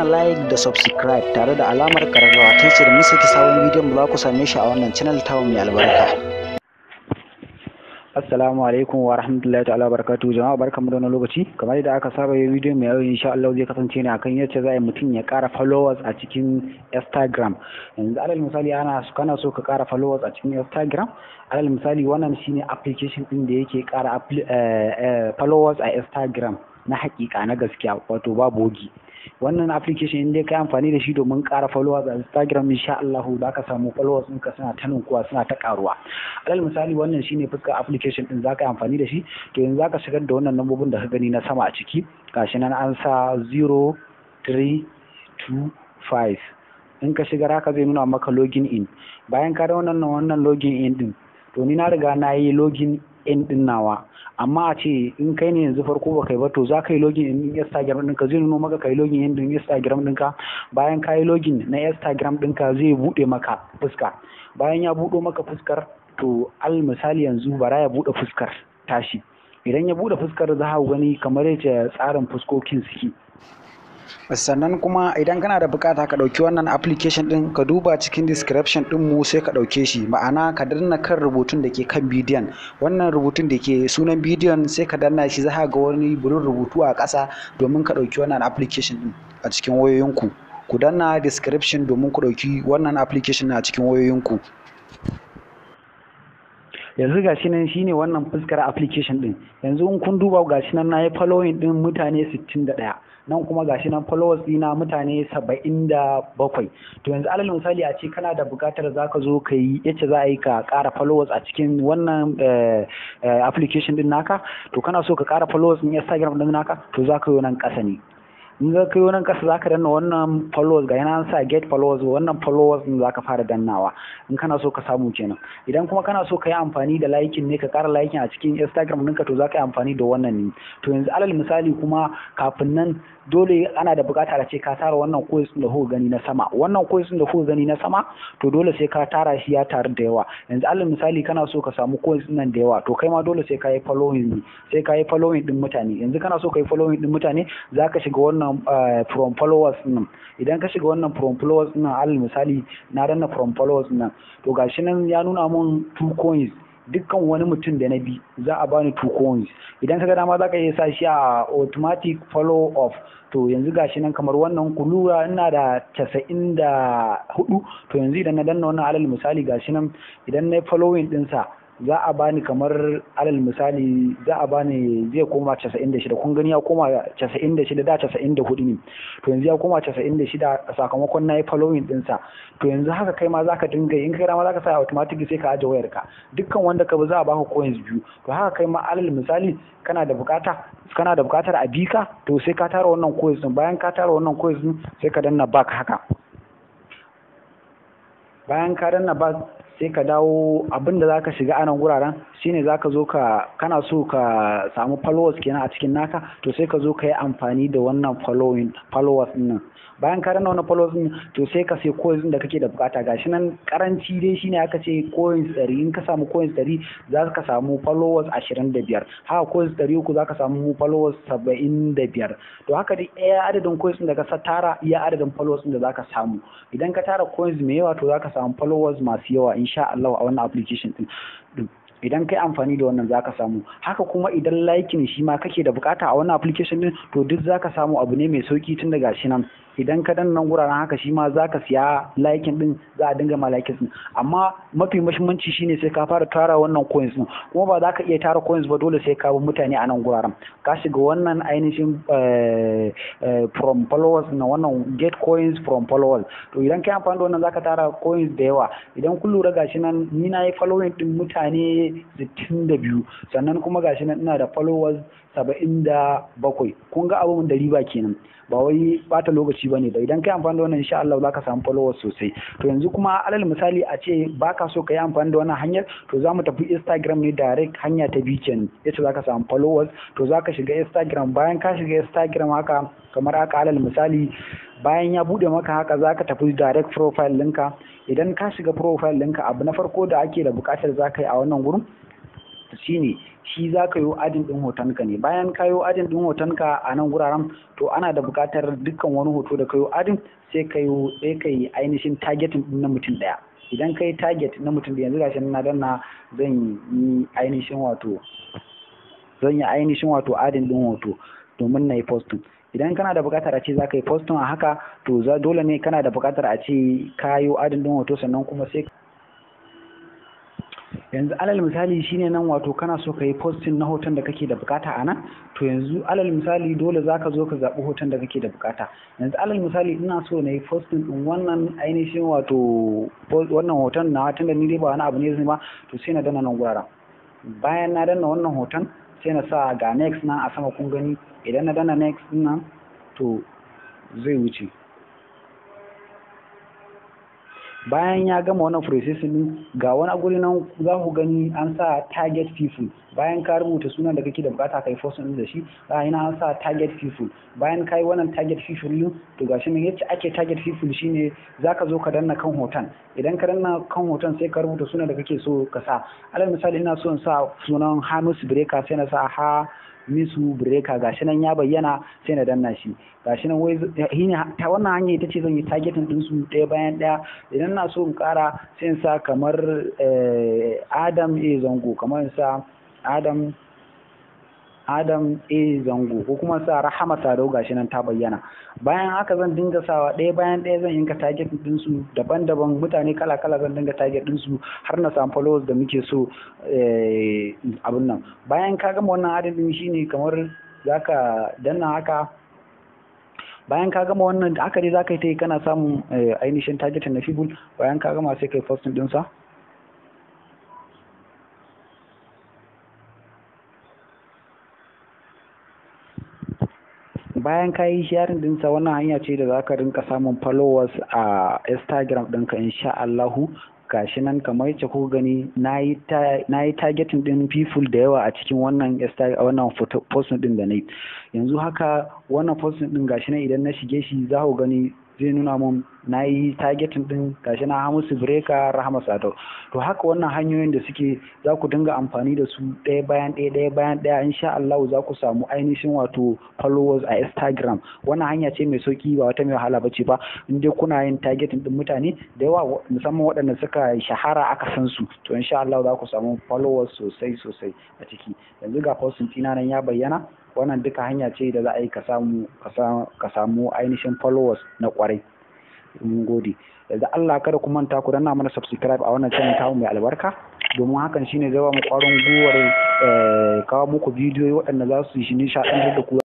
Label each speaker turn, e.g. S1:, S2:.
S1: Danna like da subscribe tare da alamar kararrawa ta yadda mun saki sabon bidiyon ba za ku same shi a wannan channel tamu mai albarka. Assalamu alaikum wa rahmatullahi ta'ala barakatuhu. Jama'a, barkamu da wannan lokaci. Kamar yadda aka saba yin bidiyo mai yau, insha Allah zai kasance ne akan yacce za a yi mutum ya ƙara followers a cikin Instagram. Yanzu alal misali, ana kana so ka ƙara followers a cikin Instagram. Alal misali, wannan shine application din da yake ƙara followers a Instagram na hakika, na gaskiya, wato babu bogi. Wannan application, in dai kai amfani da shi domin ƙara followers a Instagram, insha Allah za ka samu followers ɗinka suna ta ninkuwa, suna ta ƙaruwa. Alal misali, wannan shine fuskar application ɗin, za ka yi amfani da shi. To, yanzu za ka shigar da wannan lambobin da ka gani na sama a ciki. Gashi nan an sa 0325. In ka shigar haka, zai nuna maka login in. Bayan ka da wannan login in din, to ni na riga na yi login in din nawa, amma a ce in kai ne yanzu farko ba kai ba, to za ka yi login in Instagram ɗinka, zai nuno maka kai login in din Instagram ɗinka. Bayan ka yi login na Instagram ɗinka, zai buɗe maka fuska. Bayan ya buɗo maka fuskar, to al misali yanzu bara ya buɗe fuskar tashi. Idan ya buɗe fuskar, za ka gani kamar yadda tsarin fuskokin suke. Sannan kuma idan kana da bukata ka ɗauki wannan application ɗin, ka duba cikin description ɗin mu sai ka ɗauke shi. Ma'ana, ka danna kan rubutun da ke kan bidiyon, wannan rubutun da ke sunan bidiyon, sai ka danna shi, za ka ga wani burin rubutu a ƙasa domin ka ɗauki wannan application ɗin a cikin wayoyinku. Ku danna description domin ku ɗauki wannan application a cikin wayoyinku. Yanzu gashi nan, shine wannan fuskar application din. Yanzu in kun duba, gashi nan nayi following din mutane 61, nan kuma gashi nan followers dina mutane 77. To, yanzu alal misali, a ce kana da buƙatar zaka zo ka yi yace za a yi ka ƙara followers a cikin wannan application din naka, to kana so ka ƙara followers din Instagram din naka, to zaka yi nan ƙasa ne. In za ka yi wannan ƙasa, za ka danna wannan followers, ga yana an sa "get followers". Wannan followers din za ka fara dannawa in kana so ka samu kenan. Idan kuma kana so ka yi amfani da liking ne, ka ƙara liking a cikin Instagram ɗinka, to za ka yi amfani da wannan ne. To, yanzu alal misali kuma, kafin nan dole ana da buƙatar a ce ka tara wannan coins da kuka gani na sama. Wannan coins da kuka gani na sama, to dole sai ka tara shi ya taru da yawa. Yanzu alal misali, kana so ka samu coins nan da yawa, to kai ma dole sai ka yi following ne, sai ka yi following din mutane. Yanzu kana so ka yi following din mutane, za ka shiga wannan from followers nan. Idan ka shiga wannan from followers nan, alal misali na danna from followers nan, to gashi nan ya nuna mun two coins. Dukkan wani mutum da na bi, za a bani two coins. Idan ka ga dama, za ka iya sa shi a automatic follow up. To, yanzu gashi nan kamar wannan, ku lura, ina da 94. To, yanzu idan na danna wannan, alal misali gashi nan, idan na yi following ɗinsa, za a bani kamar alal misali za a bani, zai koma 96. Kun gani, ya koma 96, da 94 ne, to yanzu ya koma 96 sakamakon na yi following ɗinsa. To, yanzu haka kai ma za ka dinga, in kai ma za ka sa automatic, sai ka aje wayarka, dukkan wanda ka bi za a baka coins biyu. To, haka kai ma alal misali kana da bukata, kana da bukatar a bika, to sai ka tara wannan coins din. Bayan ka tara wannan coins din, sai ka danna back haka. Bayan ka danna back, sai ka dawo. Abin da zaka shiga anan guraren shine zaka zo ka, kana so ka samu followers kenan a cikin naka, to sai ka zo ka yi amfani da wannan following followers din nan. Bayan ka danna wannan followers din, to sai ka sai coins da kake da bukata. Gashi nan, karanci dai shine aka ce coins 100. In ka samu coins 100, za ka samu followers 25. Haka coins 300, za ka samu followers 75. To, haka dai iya adadin coins da ka tara, iya adadin followers da za ka samu. Idan ka tara coins mai yawa, to za ka samu followers masu yawa insha Allah a wannan application din. Idan kai amfani da wannan, zaka samu. Haka kuma idan liking shi ma kake da bukata a wannan application din, to duk zaka samu, abu ne mai sauki, tun daga shi nan idan ka danna guraren haka, shi ma zaka siya liking din, za a dinga ma liking din. Amma mafi muhimmanci shine sai ka fara tara wannan coins din. Kuma ba za ka iya tara coins ba, dole sai ka bi mutane a nan guraren, ka shiga wannan ainihin from followers na wannan get coins from followers. To, idan kai amfani da wannan, zaka tara coins da yawa. Idan kun lura, gashi nan ni na yi following din mutane 62, sannan kuma gashi nan ina da followers 77. Kun ga abun da riba kenan, ba wai bata lokaci bane ba. Idan kai amfani da wannan, insha Allah zaka samu followers sosai. To, yanzu kuma alal misali a ce baka so ka yi amfani da wannan hanyar, to za mu tafi Instagram ne direct. Hanya ta biyu kenan yace zaka samu followers. To, zaka shiga Instagram. Bayan ka shiga Instagram haka, kamar haka, alal misali bayan ya bude maka haka, zaka tafi direct profile ɗinka. Idan ka shiga profile ɗinka, abu na farko da ake da buƙatar zaka yi a wannan gurin Shine shi za ka yi adding ɗin hotonka ne. Bayan ka yi adding ɗin hotonka a nan guraren, to ana da buƙatar dukkan wani hoto da ka yi adding, sai ka yi ainihin targeting ɗin na mutum ɗaya. Idan ka yi target na mutum da yanzu gashi na danna, zan yi ainihin wato adding ɗin hoto domin na yi posting. Idan kana da buƙatar a ce za ka yi posting a haka, to za dole ne kana da buƙatar a ce ka yi adding ɗin hoto. Sannan kuma sai yanzu alal misali shine nan wato kana so ka yi posting na hoton da kake da bukata a nan. To yanzu alal misali dole zaka zo ka zaɓi hoton da kake da bukata. Yanzu alal misali ina so na yi posting ɗin wannan ainihin wato wannan hoton na, tunda ni dai ba wani abu ne zai ba, to sai na danna nan guraren. Bayan na danna wannan hoton, sai na sa ga next nan a sama, kun gani. Idan na danna next nan, to zai wuce. Bayan ya gama wannan processing din, ga wani guri nan za ku gani an sa target people. Bayan ka rubuta sunan da kake da bukata kai posting din da shi, bayan an sa target people. Bayan kai wannan target people din, to gashi nan yacce ake target people shine zaka zo ka danna kan hoton. Idan ka danna kan hoton, sai ka rubuta sunan da kake so ka sa. Alal misali ina so in sa sunan Hamisu Breaker, sai na sa Hamisu Breaker. Gashi nan ya bayyana, sai na danna shi. Gashi nan wai shine ta wannan hanya ita ce zan yi targeting din su ɗaya bayan ɗaya. Idan na so in ƙara, sai in sa kamar Adam A Zango, kamar in sa Adam A Zango, ko kuma sa Rahama Sadau. Gashi nan ta bayyana. Bayan haka zan dinga sawa ɗaya bayan ɗaya, zan yanka target din su daban-daban, mutane kala-kala zan dinga target din su har na samu followers da muke so abun nan. Bayan ka gama wannan adadin, shine kamar zaka danna haka. Bayan ka gama wannan haka dai zaka yi ta yi, kana samun ainihin targeting na people. Bayan ka gama, sai kai posting ɗinsa. Bayan ka yi sharing dinsa, wannan hanya ce da za ka rinka samun followers a Instagram ɗinka, insha Allahu. Gashi nan kamar yacce kuka gani, na yi targeting ɗin people da yawa a cikin wannan posting ɗin da na yi. Yanzu haka wannan posting ɗin, gashi nan idan na shige shi za ku gani zai nuna mun na yi targeting ɗin, gashi na Hamisu Breaker, Rahama Sadau. To haka wannan hanyoyin da suke, za ku dinga amfani da su ɗaya bayan ɗaya, ɗaya bayan ɗaya. Insha Allah za ku samu ainihin wato followers a Instagram. Wannan hanya ce mai sauki, ba wata mai wahala bace ba. In dai kuna yin targeting ɗin mutane da yawa, musamman waɗanda suka shahara aka san su, to insha Allah za ku samu followers sosai sosai a ciki. Yanzu ga posting ɗina nan ya bayyana. Wannan duka hanya ce da za a yi ka samu ainihin followers na kwarai. Mun gode. Yanzu Allah kada ku manta ku danna mana subscribe a wannan channel tamu mai albarka, domin hakan shine zai ba mu ƙwarin gwiwar kawo muku bidiyoyi waɗanda za su yi nishaɗantar da ku.